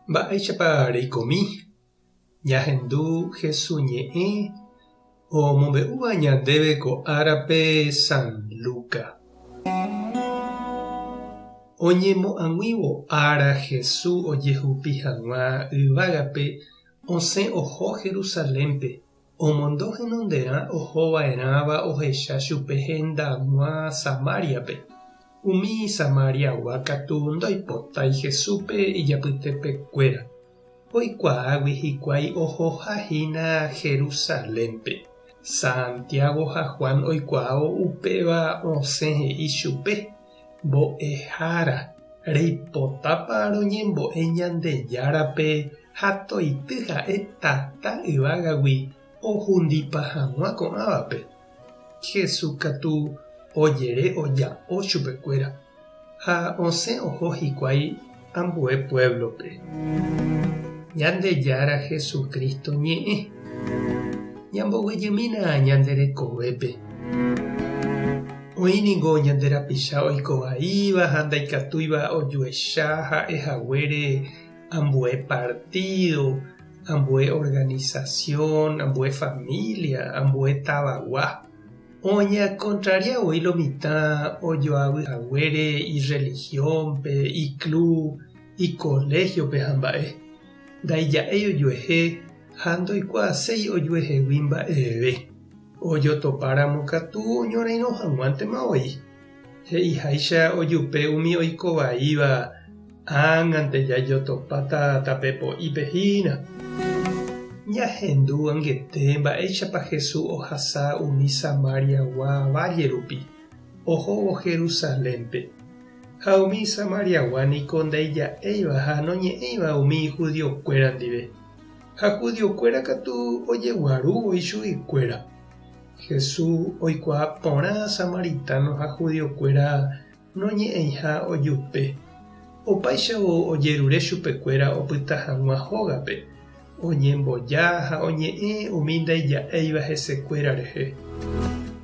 Mba'éichapa reikomi? Ñahendu Hesu ñe'ẽ omombe'úva ñandéve ko árape San Luca. Oñemo'ag̃uívo ára Hesu ojehupi hag̃ua yvágape osẽ oho Jerusalénpe, omondo henonderã oho va'erãva ohecha chupe hendag̃ua Samáriape. Umi Samariagua katu ndoipotái Jesúspe ijapytepekuéra, oikuaágui hikuái ohoha hína Jerusalénpe. Santiago ha Juan oikuaávo upéva osẽ he'i chupe, Mbo'ehára, reipotápa roñembo'e Ñandejárape ha toity ha'e tata yvágagui ohundipa hag̃ua ko'ãvape? Jesús katu ojere oja'o chupekuéra, ha osẽ oho hikuái ambue puévlope. Ñandejára Jesucristo ñe'ẽ. Ñamboguejymína ñande rekovépe. Oĩ ningo ñande rapicha oiko vaíva ha ndaikatúiva ojuecha ha'e haguére ambue partído, ambue organisasión, ambue família, ambue tavagua. Oñakontraria voi lo mitã ojoavy haguére irrelihiónpe, iklu, ikoléhiope ha mba'e. Ndaija'éi ojuehe ha ndoikuaaséi ojuehegui mba'eve. Ojotopáramo katu oñorairõ hag̃uántema voi. He'iháicha ojupe umi oiko vaíva, ág̃ante jajotopáta tape po'ípe hína. Ñahendu angete mba'éichapa Jesús ohasa umi Samariagua válle rupi, ohóvo Jerusalénpe. Ha umi Samariagua niko ndaija'éiva ha noñe'ẽiva umi judiokuéra ndive. Ha judiokuéra katu ojeguarúvo ichuguikuéra. Jesús oikuaa porã samaritano ha judiokuéra noñe'ẽiha ojupe. Opáichavo ojerure chupekuéra opyta hag̃ua hógape, oñemboja ha oñe'ẽ umi ndaija'éiva hesekuéra rehe.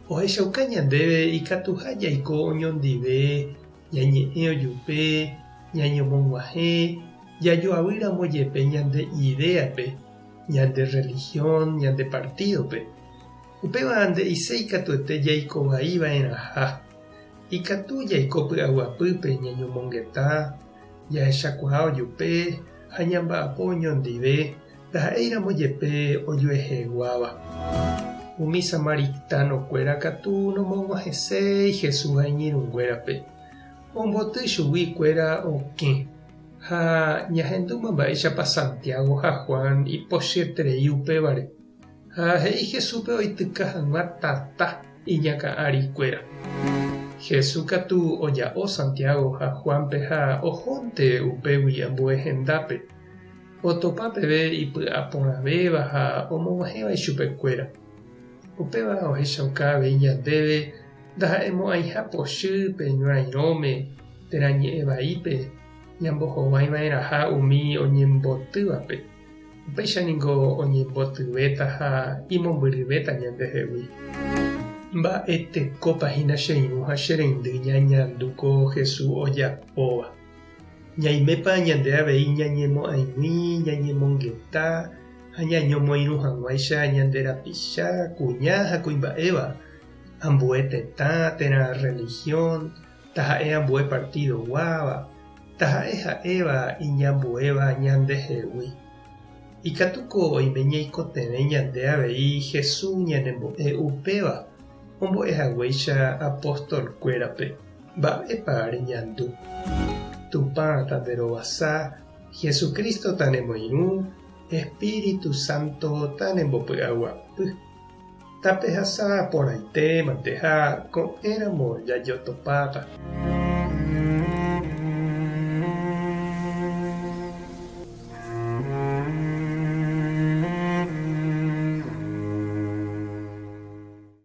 Ohechauka ñandéve ikatuha jaiko oñondive, ñañe'ẽ ojupe, ñañomog̃uahẽ, jajoavýramo jepe ñande idéape, ñande rrelihión, ñande partídope. Upéva nde'iséi katuete jaiko vai va'erãha. Ikatu jaiko py'aguapýpe ñañomongeta, jahechakuaa ojupe ha ñamba'apo oñondive ndaha'éiramo jepe ojueheguáva. Umi samaritano-kuéra katu nomog̃uahẽséi Jesús ha iñirũnguérape. Omboty chugui kuéra okẽ. Ha ñahendúma mba'éichapa Santiago ha Juan ipochyeterei upévare. Ha he'i Jesúspe oityka hag̃ua tata iñakã ári kuéra. Jesús katu oja'o Santiago ha Juánpe ha ohónte upégui ambue hendápe, otopa peve ipy'a porãvéva ha omog̃uahẽva ichupe kuéra. Upéva ohechauka avei ñandéve ndaha'emo'ãiha pochy pe ñorairõme térã ñe'ẽ vaípe ñambohovái va'erãha umi oñembotývape. Upéicha ningo oñembotyvéta ha imombyryvéta ñandehegui. Mba'etekópa hína che irũ ha che reindy ñañandu ko Jesús ojapóva? Ñaimépa ñande avei ñañemo'ãigui, ñañemongeta ha ñañomoirũ hag̃uáicha ñande rapicha, kuña ha kuimba'éva, ambue tetã térã religión, taha'e ambue partido-guáva, taha'e ha'éva iñambuéva ñandehegui. Ikatúko oime ñaikotevẽ ñande avei Jesús ñanembo'e upéva, ombo'e haguéicha apóstol-kuérape. Mba'épa reñandu? Tupã tanderovasa, Jesucristo tanemoirũ, Espíritu Santo tanembopy'aguapy. Tapehasa porãite mante ha ko'ẽramo jajotopáta.